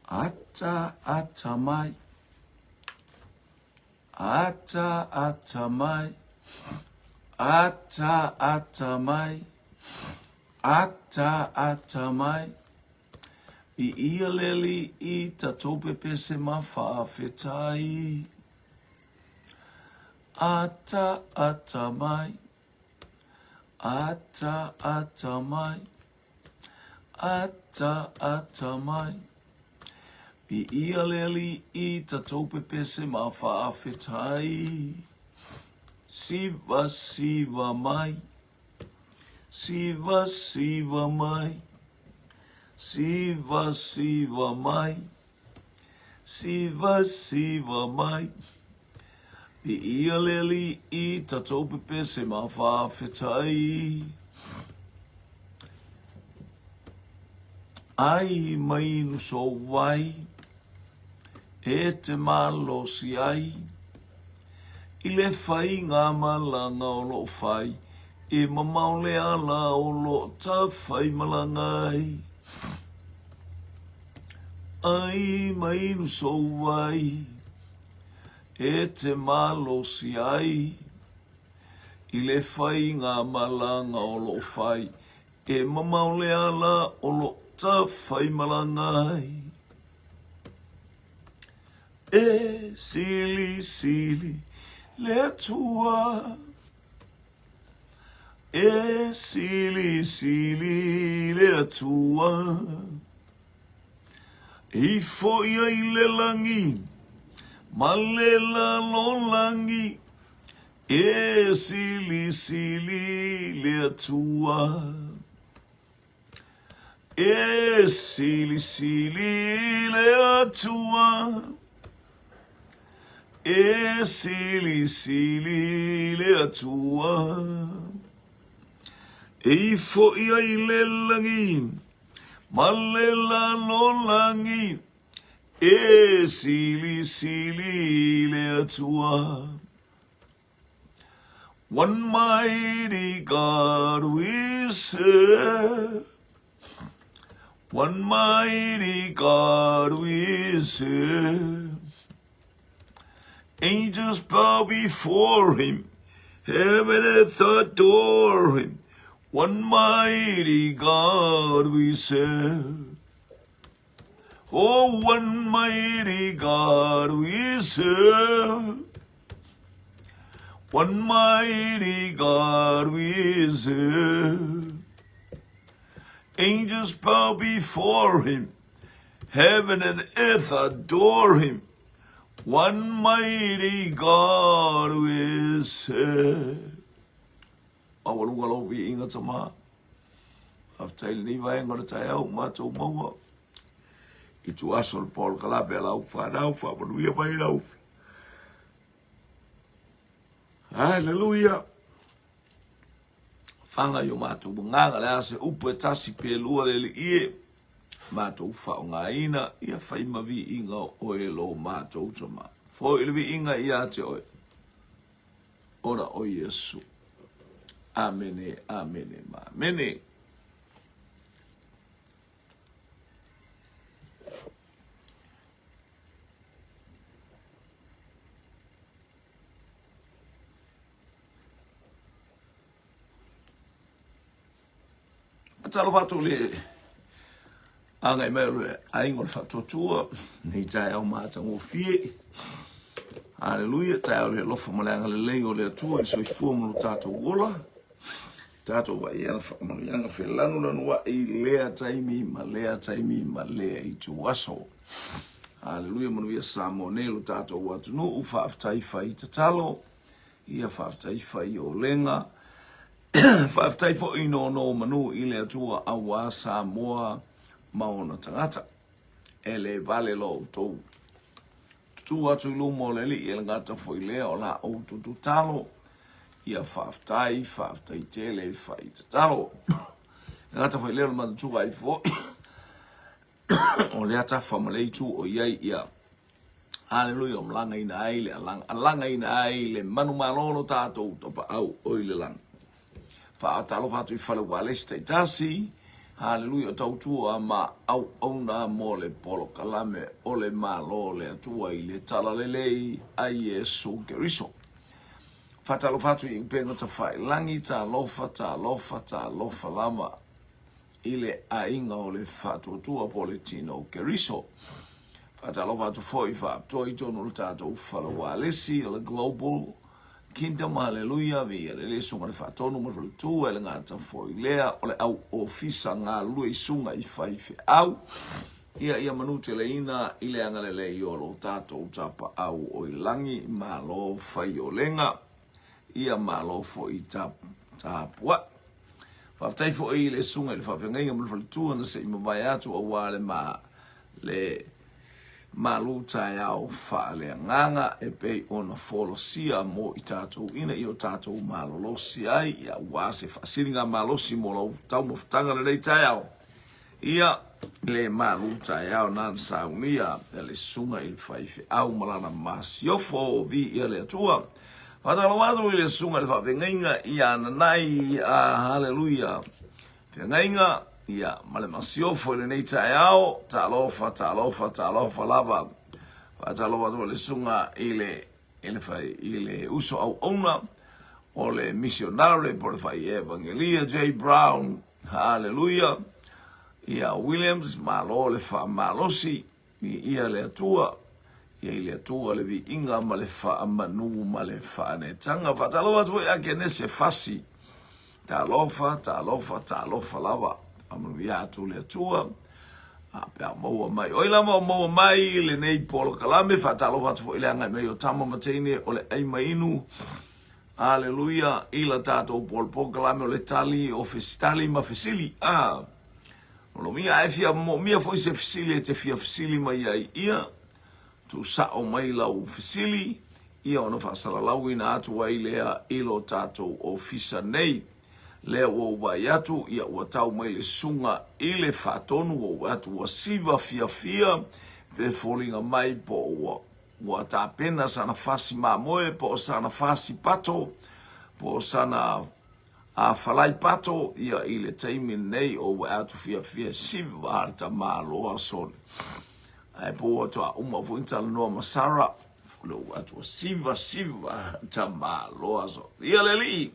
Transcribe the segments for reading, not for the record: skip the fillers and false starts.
Ata ata mai. Ata ata mai. Ata ata mai. Ata ata mai. I ia leli i tatou pepese ma faafetai. Ata ata mai. Ata ata mai. Ata ata mai. I ia le alii tatou pepese ma faafetai. Siva siva mai. Siva siva mai. Siva siva mai. Siva siva mai. I ia le alii tatou pepese ma faafetai. Ai mai nuso wai e te malosi ai i le faiga malaga o loo fai e mamao le ala o loo tafaimalaga ai. Ai mai nuso wai e te malosi ai i le faiga malaga o loo fai e mamao le ala o loo tafaimalaga ai. E silisili le Atua, e silisili le Atua. E ifo ia i le lagi ma le lalolagi, e silisili le Atua. E silisili le Atua, e silisili le Atua. E ifo ia i le lagi ma le lalolagi, e silisili le Atua. One mighty God we serve. One mighty God we serve. Angels bow before him. Heaven and earth adore him. One mighty God we serve. Oh, one mighty God we serve. One mighty God we serve. Angels bow before him. Heaven and earth adore him. One mighty God we serve. Maualuga lou viiga tama. Faafetai i lenei vaega o le taeao ua matou maua i tuaso le polokalame a lau fanau faamanuia mai lau Haleluia. Faga i o matou agaga le a se upu e tasi pe lua le alii e matou faaaogaina ia fai ma viiga o oe lo matou tama. Foi le viiga ia te oe. Ora o Iesu. Amene, amene, ma amene. Talofa atu le agai mai o le aiga o le faatuatua nei taeao matagofie. Haleluia, taeao le alofa ma le agalelei o le Atua i le soifua ma lo tatou ola. Tatou vaai ana faamanuiaga felanulanuai lea taimi ma lea taimi ma lea ituaso. Haleluia, manuia Samoa nei lo tatou atunuu, faafetai fai tatalo, ia faafetai fai olega. Faafetai foi i nonomanu i le Atua aua Samoa ma ona tagata. E le vale lo outou tutū atu i luma o le Alii e le gata foi lea o la outou tatalo. Ia faafetai, faafetai tele fai tatalo. E le gata foi lea o le manatua ai foi o lea tafa ma le itu o i ai ia. Aleluia, o malagaina ai le alagaina ai le manumalo o lo tatou tapaau o i le lagi. Faatalofa atu i fale ualesi taitasi, Haleluia, o tautua ma auauna mo le polokalame o le Malo o le Atua i le Talalelei a Iesu Keriso. Faatalofa atu i upega tafailagi, talofa, talofa, talofa lava i le aiga o le faatuatua po o le tino o Keriso. Faatalofa atu foi faapitoa i totonu o le tatou fale ualesi o le Global Kingdom, haleluia, viia le Alii, Susuga i le Faatonu ma le Faletua, e le gata foi lea o le au ofisa galulue i susuga i faifeau. Ia, ia manuteleina i le agalelei o lo tatou Tapaau o i lagi, malo faiolega, ia malo foi tapuai. Faafetai foi i le susuga i le faafeagaiga ma le faletua na se i mavae atu aua le ma le malu taeao faaleagaga e pei ona folasia mo i tatou ina ia o tatou malolosi ai, ia aua se faasiliga malosi mo lau taumafataga lenei taeao. Ia le malu taeao na na saunia e le susuga i le faifeau ma lana masiofo, viia le Atua. Faatalofa atu i le susuga i le faafeagaiga ia Nanai, haleluia. Feagaiga, ia, ma le masiofo i lenei taeao, talofa, talofa, talofa lava. Faatalofa atu i le susuga i le, i le, fai, i le uso auauna o le misionare po o le fai evangelia J. Brown, haleluia. Ia, Williams, malo le faamalosi. Viia le Atua, ia i le Atua le viiga ma le faamanu ma le faaneetaga. Faatalofa atu foi ia Kenese Fasi. Talofa, talofa, talofa lava. Faamanuia atu le Atua. A pe a maua mai. Oi lava o maua mai lenei polokalame. Faatalofa atu foi i le agai mai o tama ma teine o le ai ma inu. Aleluia, i la tatou polokalame o le tali o fesitali ma fesili. Ah. Lomia ae fia moomia foi se fesili e te fia fesili mai ai ia, tuusao mai lau fesili, ia ona faasalalauina atu ai lea i lo tatou ofisa nei. Lea ua ou vaai atu, ia ua tau mai le susuga i le faatonu, ua ou vaai atu ua siva fiafia pe foliga mai po ua ua tapena sana fasi mamoe po o sana fasi pato po o sana A falai pato ia i le taimi lenei o ua atu fiafia siva a le tamaloa sole. Ae po ua toa uma foi na talanoa ma Sarah, le ua atu siva siva tamaloa sole. Ia le alii,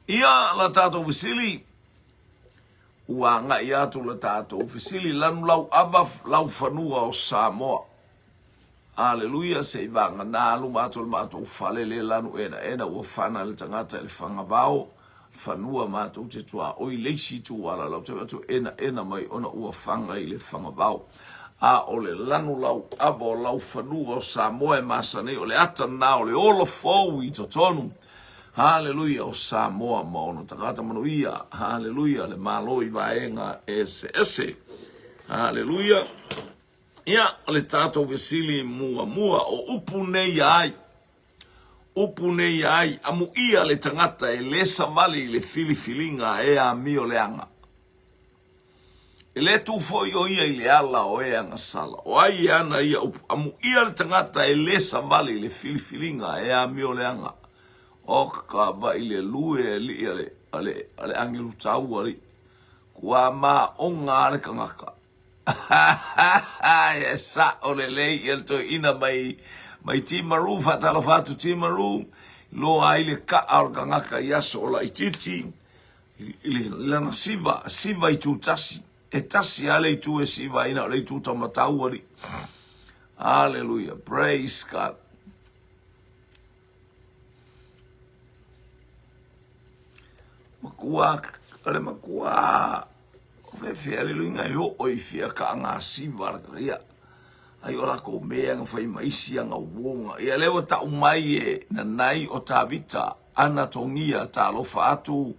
ia la tatou fesili, ua agai atu la tatou fesili lanu lau ava lau fanua o Samoa. Aleluia, se i vagana luma atu o le matou fale le lanu enaena ua fana le tagata i le fagavao, fanua matou te tuaoi le isi itu ala lau te atu enaena mai ona ua faga i le fagavao. A o le lanu lau ava o lau fanua o Samoa e masani o le ata na o le ola fou i totonu. Haleluia o Samoa ma ona tagata manuia. Haleluia le Malo i vaega eseese. Haleluia. Ia, o le tatou fesili muamua, o upu nei ia ai? Upu nei ia ai, amuia le tagata e le savali i le filifiliga a e amio leaga. E le tu foi o ia i le ala o e agasala. O ai e ana ia upu? Amuia le tagata e le savali i le filifiliga a e amio leaga. O ka vai le lue alii a le, a le, a le agelu tau alii. Kua ma onga a le kangaka. E sao lelei ia le toeaina mai mai Timaru, faatalofa atu Timaru, loa ai le kaa o le tagata i aso o laitiiti i lana siva, siva itu tasi, e tasi lava le itu e siva ai na o le itu taumatau alii. Hallelujah, praise God. Makua, o le makua, o fefea le luiga e oo i fea ka agasiva la ia. Ai o lakou mea na fai ma isi aga uoga. Ia lea ua tau mai e nanai o Tavita, ana togia talofa atu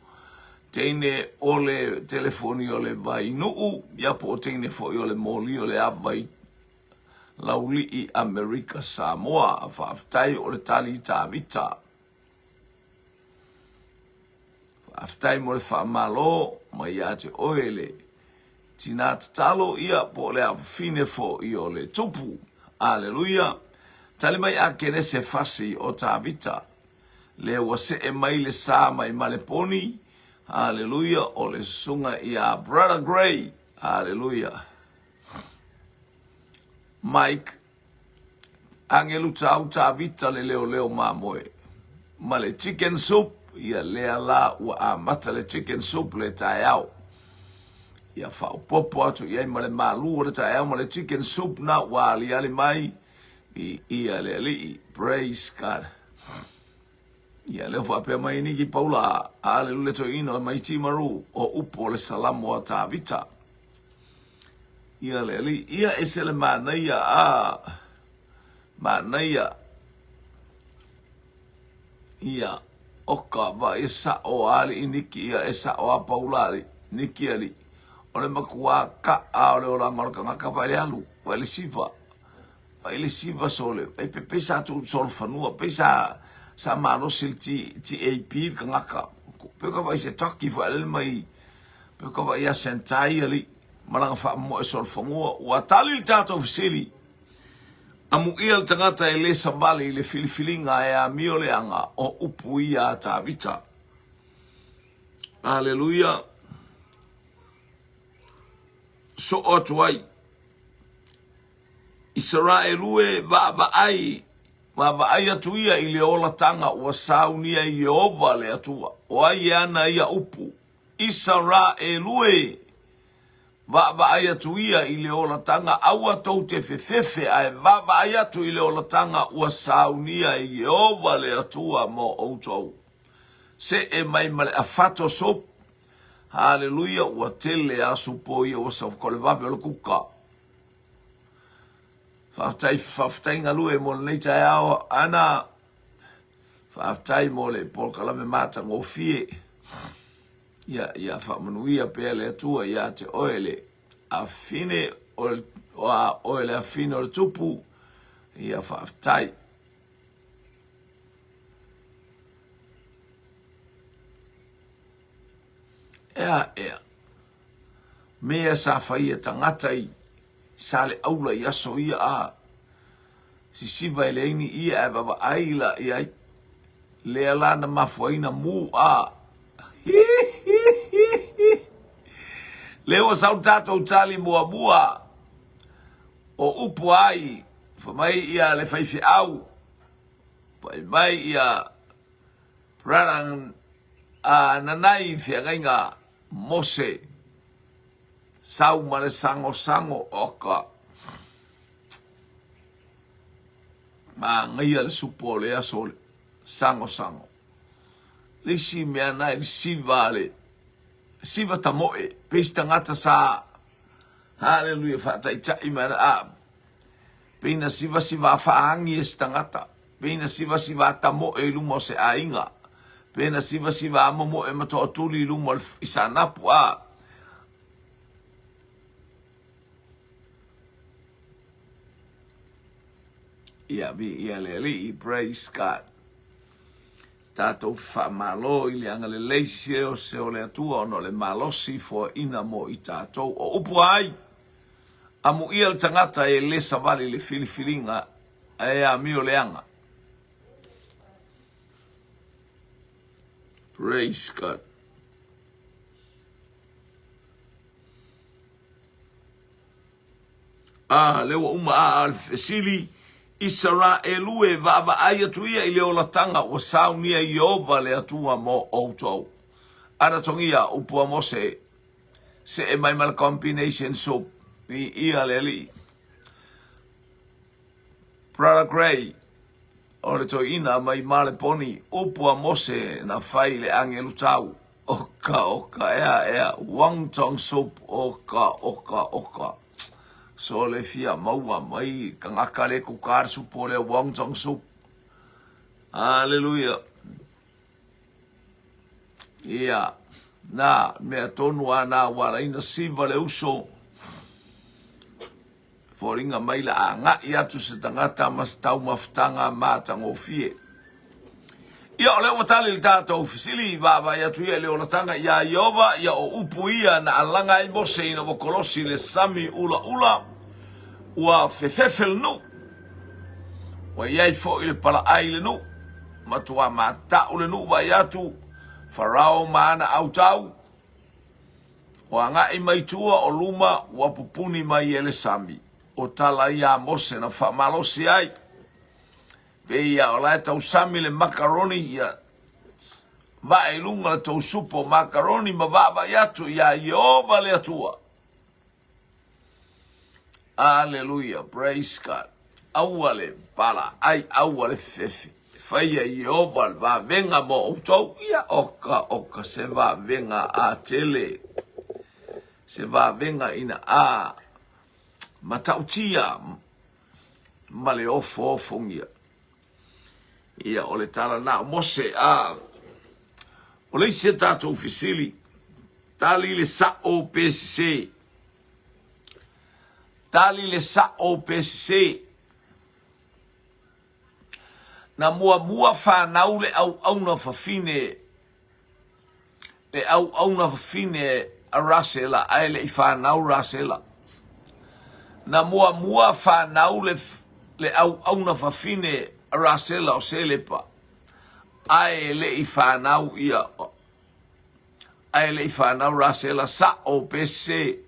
teine o le telefoni o le Vainuu, ia po o teine foi o le moli o le ava i Laulii Amerika Samoa. Faafetai o le tali Tavita. Faafetai mo le faamalo mai ia te oe le tinā tatalo ia po o le afafine foi o le tupu. Aleluia! Tali mai Akenese Fasi o Tavita, lea ua see mai le sa mai Maleponi, aleluia, o le susuga ia Brother Gray, aleluia. Mike, Agelu Tau Tavita le leoleo mamoe ma le chicken soup, ia lea la ua amata le chicken soup le taeao. Ia faaopoopo atu i ai ma le malu o le taeao ma le chicken soup na ua aliali mai i ia le Alii. Praise God. Ia lea faapea mai Niki Paula, Aleluia toeaina mai Timaru o upu o le Salamo a Tavita. Ia le Alii, ia ese le manaia a manaia ia oka va e sa'o a alii Niki ia e sa'o a Paula alii Niki alii o le makuā ka'a o le olaga o le kagaka vai le alu vai le siva vai le siva sole vai pe pei sa tuu solo fanua pei sa sa malosi le TAP le kagaka pe ka vai se taki foi alele mai pe ka vai ia Sentai alii malaga faamomoe solo fanua ua tali le tatou fesili Amuia le tagata e le savali i le filifiliga e amio leaga o upu ia a Tavita. Aleluia! Soo atu ai. Isaraelu e vaavaai, vaavaai atu ia i le olataga ua saunia e Ieova le Atua. O ai e ana ia upu? Isaraelu e! Vaavaai atu ia i le olataga, aua tou te fefefe, ae vaavaai atu i le olataga ua saunia e Ieova le Atua mo outou. See mai ma le afato soup. Haleluia, ua tele a supo ia ua savuka o le vave o le kuka. Faafetai, faafetai galue mo lenei taeao, Ana. Faafetai mo le polokalame matagofie. Ia, ia faamanuia pea le Atua ia te oe le afine o le, o oe le afine o le tupu. Ia faafetai. Ea, ea. Mea sa faia tagata i Saleaula i aso ia a sisiva e leai ni ia ae vaavaai la i ai. Lea la na mafuaina mu a. Lea ua sau tatou tali muamua o upu ai fai mai ia le faifeau fai mai ia Brother a Nanai feagaiga Mose sau ma le sagosago oka Manaia le supo o le aso o le sagosago. Le isi mea na e le siva le siva tamoe pei se tagata sa haleluia faataitai mai ana a pei na sivasiva faagi e se tagata pei na sivasiva tamoe i luma o se aiga pei na sivasiva momoe ma toatuli i luma o le i Saanapu a Ia, viia le Alii, praise God. Tatou faamalo i le agalelei se o le Atua ona o le malosi foaina mo i tatou. O upu ai, amuia le tagata e le savali le filifiliga e amio leaga. Praise God. A, lea ua uma a le fesili, Isaraelu e vaavaai atu ia i le olataga ua saunia e Ieova le Atua mo outou. Anatogia, upu a Mose, see mai ma le combination soup, viia le Alii. Brother Gray, o le toeaina mai Maleponi, upu a Mose na fai i le agelu tau, Oka, oka, ea, ea, Wong Tong soup, oka, oka, oka. So le fia maua mai kangaka le kuka le supo le Wong Tong soup. Hallelujah. Ia, na, mea tonu a na walaina siva le uso. Foliga mai la agai atu se tagata ma se taumafataga matagofie. Ia, o lea ua tali le tatou fesili, vaavaai atu ia i le olataga iā Ieova, ia o upu ia na alaga ai Mose ina ua kolosi le sami ulaula, ua fefefe le nuu. Ua i ai foi le palaai i le nuu, matuā mata'u le nuu vaai atu Farao ma ana autau, ua agai mai tua o luma ua pupuni mai e le sami. O tala ia a Mose na faamalosi ai, pei ia o la e tausami le makaroni ia vae i luga le tou supo makaroni ma vaavaai atu iā Ieova le Atua. Aleluia, praise God. Aua le palaai, aua le fefe. Faia Ieova le vavega mo outou. Ia oka oka se vavega a tele. Se vavega ina a matautia ma le ofoofongia. Ia o le tala na o Mose a o le isi a tatou fesili, tali le sa'o pe sesē. Tali le sa'o pe sesē. Na muamua fanau le auauna fafine le auauna fafine a Rasela ae le i fanau Rasela. Na muamua fanau le, le auauna fafine a Rasela o Selepa ae le i fanau ia ae le i fanau Rasela sa'o pe sesē.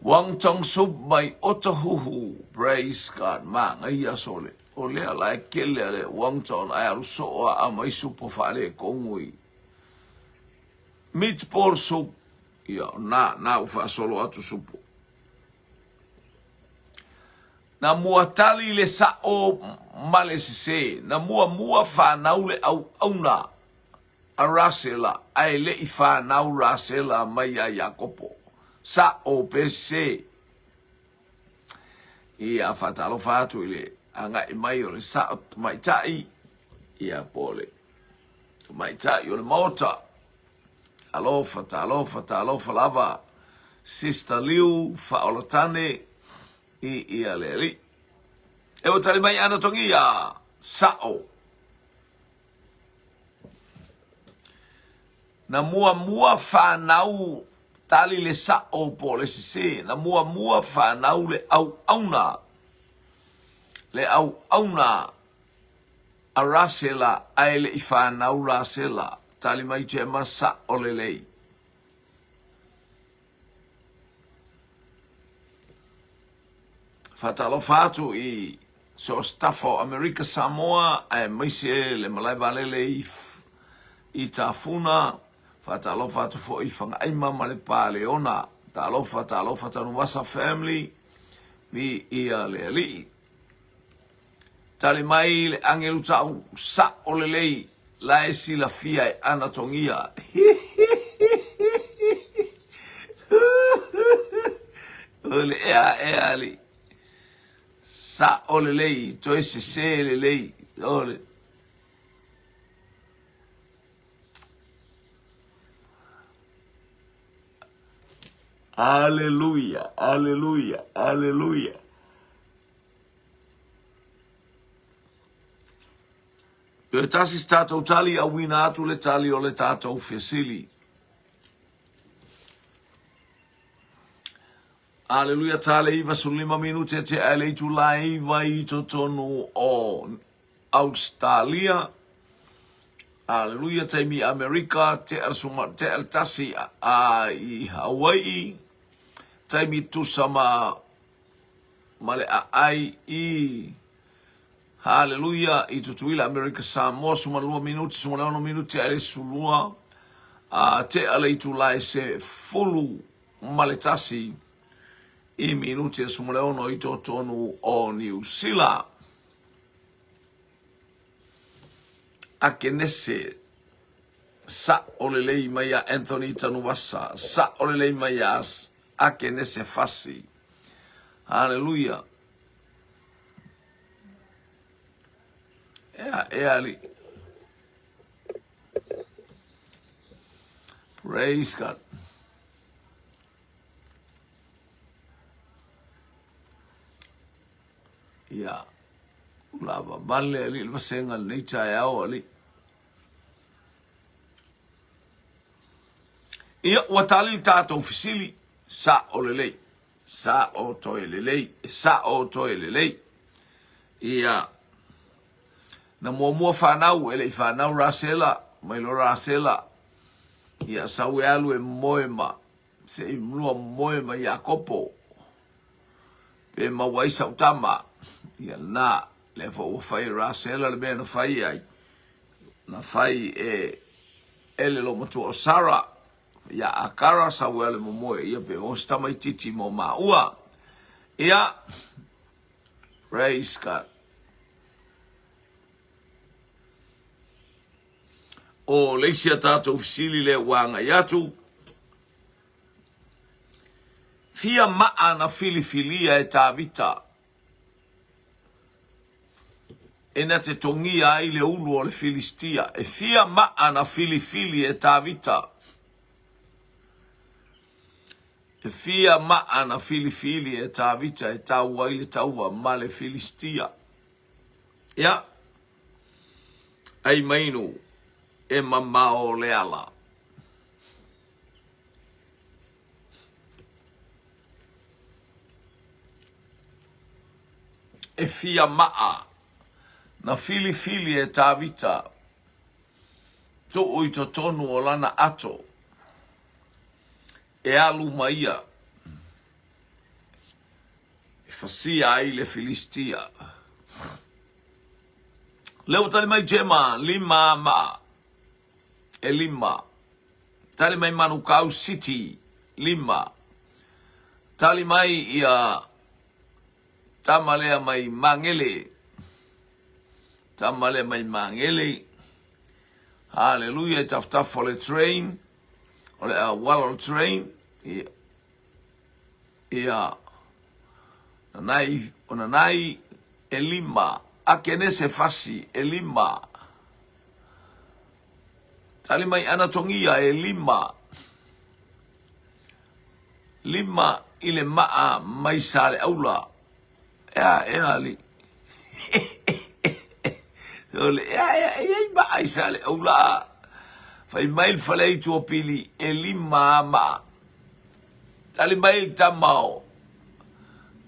Wong Chong Sup mai Otahuhu, praise God, manaia sole. O lea la e kele a le Wong Chong ae alu soo a aumai supo faaletonu i meatball soup. Ia, na, na u faasolo atu supo. Na muatali le sa'o ma le sesē, na muamua fanau le auauna a Rasela ae le i fanau Rasela mai iā Iakopo. Sa'o pe sesē. Ia faatalofa atu i le agai mai o le sa'o tamaitai, ia po o le tamaitai o le Maota. Alofa, talofa, talofa lava Sister Liu Faaolatane i ia le alii. E ua tali mai ana togia, sa'o. Na muamua fanau tali le sa'o po o le sesē. Na muamua fanau le auauna, le auauna a Rasela ae le i fanau Rasela. Tali mai Gemma, sa'o lelei. Faatalofa atu i so o se tafa o Amerika Samoa aemaise le malae vaalele i i Tafuna. Faatalofa atu foi i Fagaaima ma le Paleona. Talofa, talofa Tanuvasa family, viia le Alii. Tali mai le agelu tau sa'o lelei la e silafia e Anatogia. O le ea ea alii. Sa'o lelei, toe sesē lelei. O le Aleluia, aleluia, aleluia. Toe tasi se tatou tali, auina atu le tali o le tatou fesili. Aleluia, tale 95 minute te ae le itula e iva i totonu o Australia. Aleluia, taimi Amerika, te al suma, te al tasi a, i Hawaii, taimi tusa ma ma le aai i Haleluia i Tutuila Amerika Samoa suma lua minuti suma le ono minuti ae le sulua a tea le itula e 11 i minuti e suma le ono i totonu o Niu Sila. Akenese sa'o lelei mai iā Anthony Tanuvasa, sa'o lelei mai iā Akenese Fasi. Haleluia. Ea, ea, alii. Praise God. Ia, ua vale alii le vasega lenei taeao alii. Ia, ua tali le tatou fesili, sa'o lelei. Sa'o toe lelei, e sa'o toe lelei. Ia, na muamua fanau, e le i fanau Rasela, mai loa Rasela, ia sau e alu e moe ma, se i lua moe ma Iakopo, pe maua ai sau tama. Ia lena, lea foi ua fai e Rasela le mea na fai ai, na fai e e le loomatua o Sara, Ia Akara sau e alu e momoe ia pe maua se tamaititi mo maua. Ia, praise God. O le isi a tatou fesili lea ua agai atu, fia maa na filifilia e Tavita e na te togia ai le ulu o le Filistia. E fia maa na filifili e Tavita. E fia maa na filifili e Tavita e tau ai le taua ma le Filistia. Ia, ai mainu e mamao le ala. E fia maa na filifili e Tavita tuu i totonu o lana ato e alu ma ia e fasia ai le Filistia. Lea ua tali mai Jema, lima maa e lima. Tali mai Manukau City, lima. Tali mai ia tama lea mai Magele. Tama lea mai Magele. Haleluia, i tafatafa o le train, o le auala o le train. Ia, ia nanai, o nanai e lima. Akenese Fasi e lima. Tali mai Anatongia e lima. Lima i le maa mai Saleaula. Ea, ea, ali. Ole, ea, ea, e iai maa i Saleaula. Fai mai le fale i Tuapili e lima a maa. Tali mai le tama o,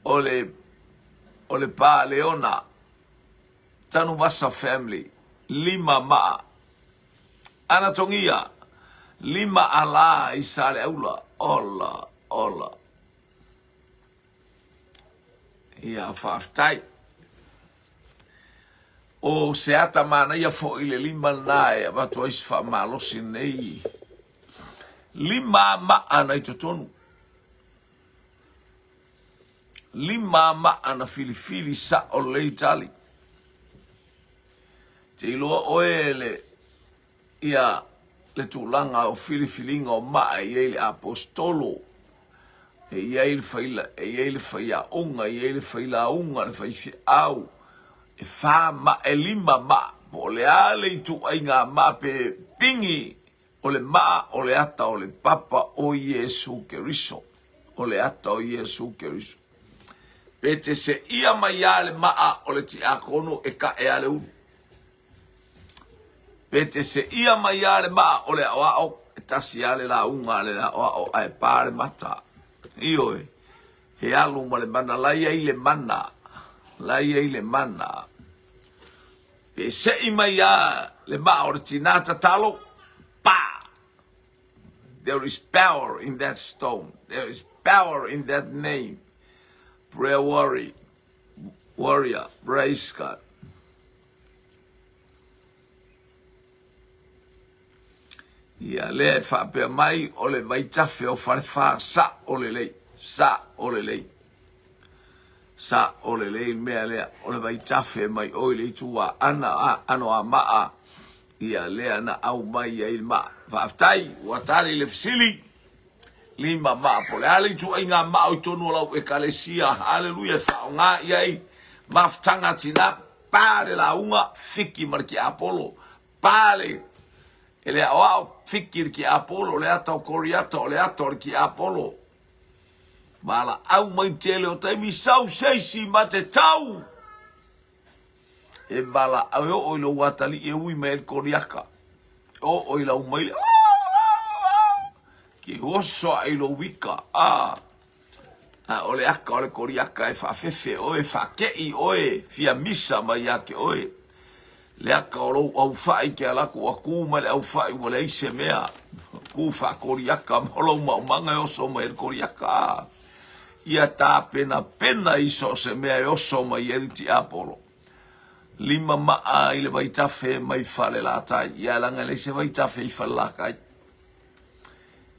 o le, o le pa Leona. Tanuvasa family, lima maa. Anatongia, lima alā i Saleaula. Ola, ola. Ia, faafetai. O se ata manaia foi le lima lena e avatu ai se faamalosi nei. Lima maa na i totonu. Lima maa na filifili sao lelei tali. Te iloa oe le ia le tulaga o filifiliga o maa e i ai le aposetolo, e i ai le faila, e i ai le faiaoga, e i ai le failauga, le faifeau, e fa maa, e lima maa, po o le a le ituaiga maa pe pigi O le maa o le ata o le papa o Iesu Keriso. O le ata o Iesu Keriso. Pe te seia mai a le maa o le tiakono e kae a le ulu. Pe te seia mai a le maa o le aoao, e tasi a le lauga a le aoao ae pa le mata. Ioe, he alu ma le mana, la i ai le mana, la i ai le mana. Pe seʻi mai a le maa o le tinā tatalo, pa! There is power in that stone. There is power in that name. Prayer warrior, warrior, praise God. Ia lea e faapea mai o le vaitafe o Falefa sa o lelei, sa o lelei. Sa o lelei le mea lea, o le vaitafe mai oi le itu a ana a ano a maa, ia lea na au mai ai le maa. Faafetai, ua tali le fesili. Lima maa po le a le ituaiga maa o i tonu o lau ekalesia, haleluia, e faaaoga i ai mafutaga tina, pa le lauga, fiki ma le tiapolo, Pa le e le aoao fiki le tiapolo, o le ata o Koriata, o le ata o le tiapolo. Valaau mai tele o taimi sau seisi ma te tau. E valaau e oo i lou atalii e ui mai ai le Koriaka. E oo i lau maile. Ke oso ae i lou ika. Ah. A o le aka o le koliaka e faafefe oe, faakei oe, fia misa mai ia te oe. Le aka o lou aufai ke ala atu ua tu mai le aufai ua leai se mea. Tu faakoliaka ma lou maumaga e oso mai ai le koliaka. Ia tapenapena i so o se mea e oso mai ai le tiapolo. Lima maa i le vaitafe mai Falelatai. Ia leaga e leai se vaitafe i Falelatai.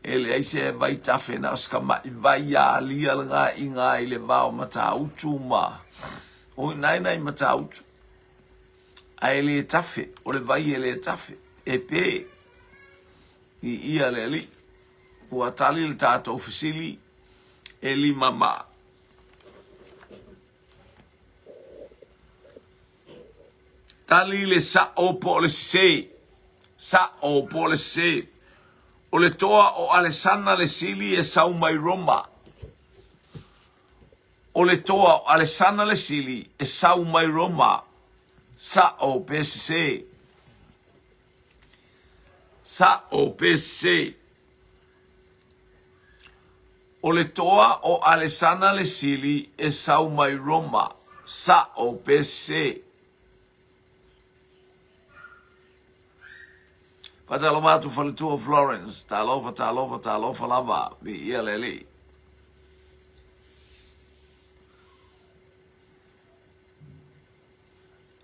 E leai se vaitafe na o se tamai vai alia lena i ina i le va o Matautu ma o i ina i Matautu. Ae le tafe, o le vai e le tafe, e pe i ia le alii. Ua tali le tatou fesili e 5 maa. Tali le sa'o po o le sesē. Sa'o po o le sesē. O le toa o Alesana le Sili e sau mai Roma. O le toa o Alesana le Sili e sau mai Roma. Sa'o pe sesē. Sa'o pe sesē. O le toa o Alesana le Sili e sau mai Roma, sa'o pe sesē. Faatalofa atu faletua Florence, talofa, talofa, talofa lava, viia le Alii.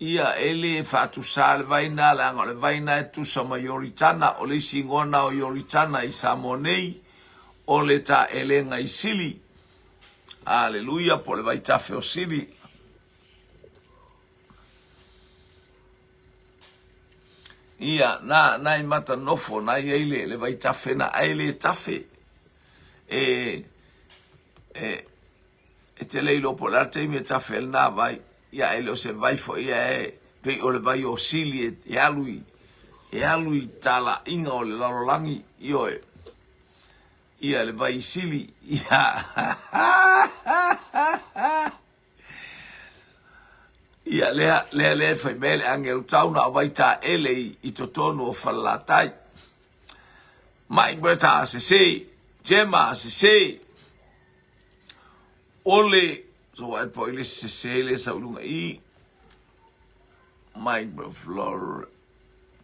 Ia, e le faatusa le vai na, leaga o le vai na e tusa ma Ioritana, o le isi igoa na o Ioritana i Samoa nei, o le taelega i Sili. Aleluia, po o le vaitafe o Sili. Ia, na, na i Matanofo, na i ai le, le vaitafe na, ae le tafe. E, e, E te le iloa po o le a le taimi e tafe ai lena vai, ia e le o se vai foi ae pei o le vai o Sili e alu i, e alu i talaiga o le lalolagi, ioe, ia le vai Sili, ia. Ia, lea, lea, lea e fai mai le agelu tau na o vai taele i, i totonu o Falelatai. Mai Greta sese, Gemma sese, O le so ai po i le sese le sau lunga i microflora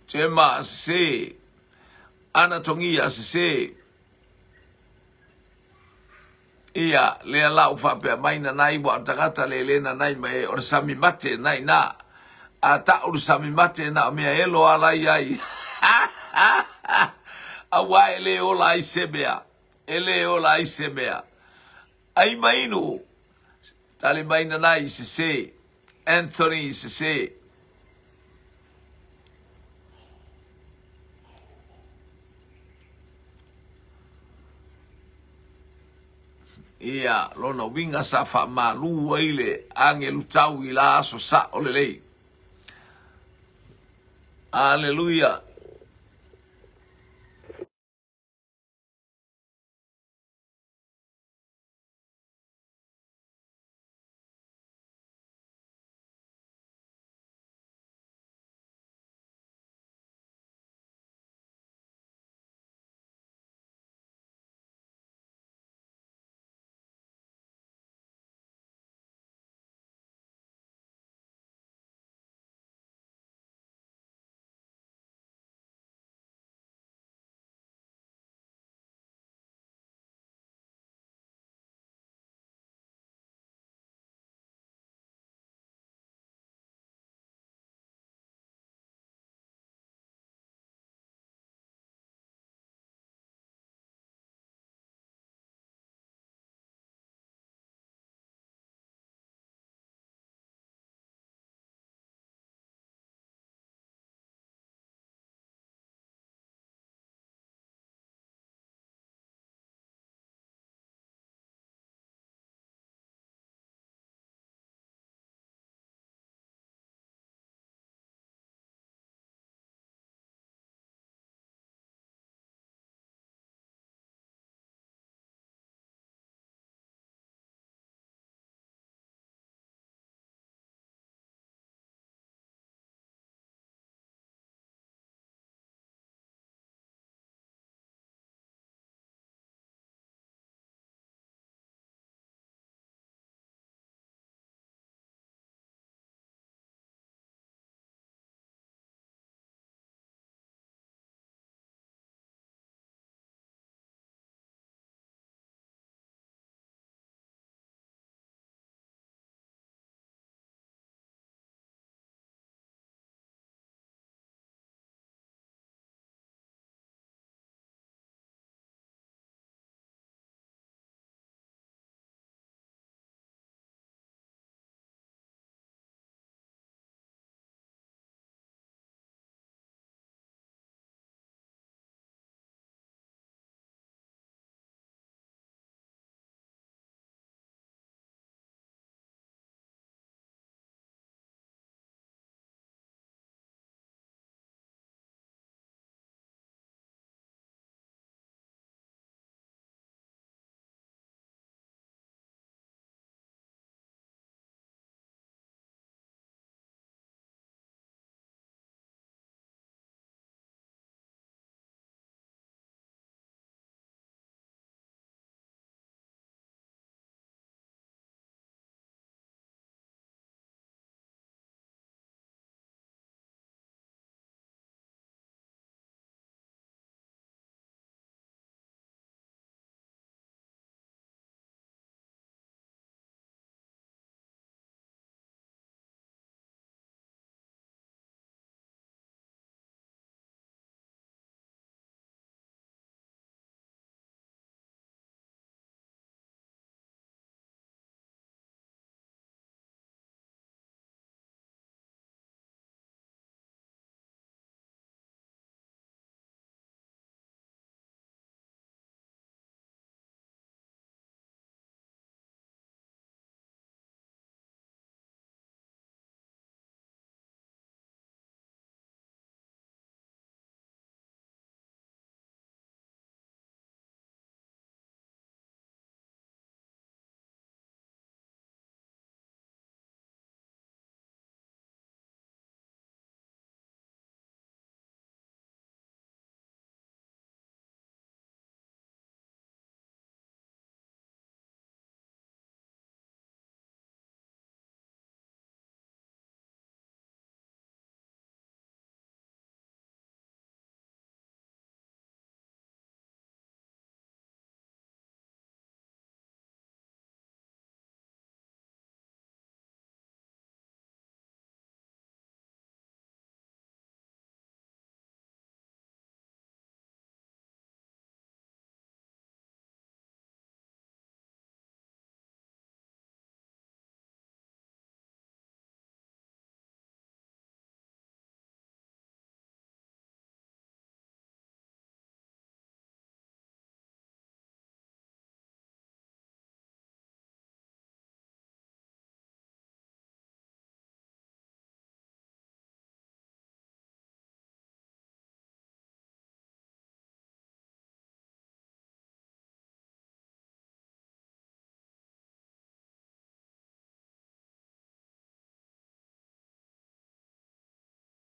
Gemma sese Anatongia sese Ia, lea la u faapea mai nanai ua o le tagata le le nanai mai o le sami mate nai na. A ta'u le sami mate na o mea elo a la iai. Auā e le ola ai se mea. E le ola ai se mea. Ai ma inu. Tali mai nanai sese. Anthony sese. Ia, lona uiga sa faamalu ai le agelu tau i la aso sa'o lelei. Aleluia.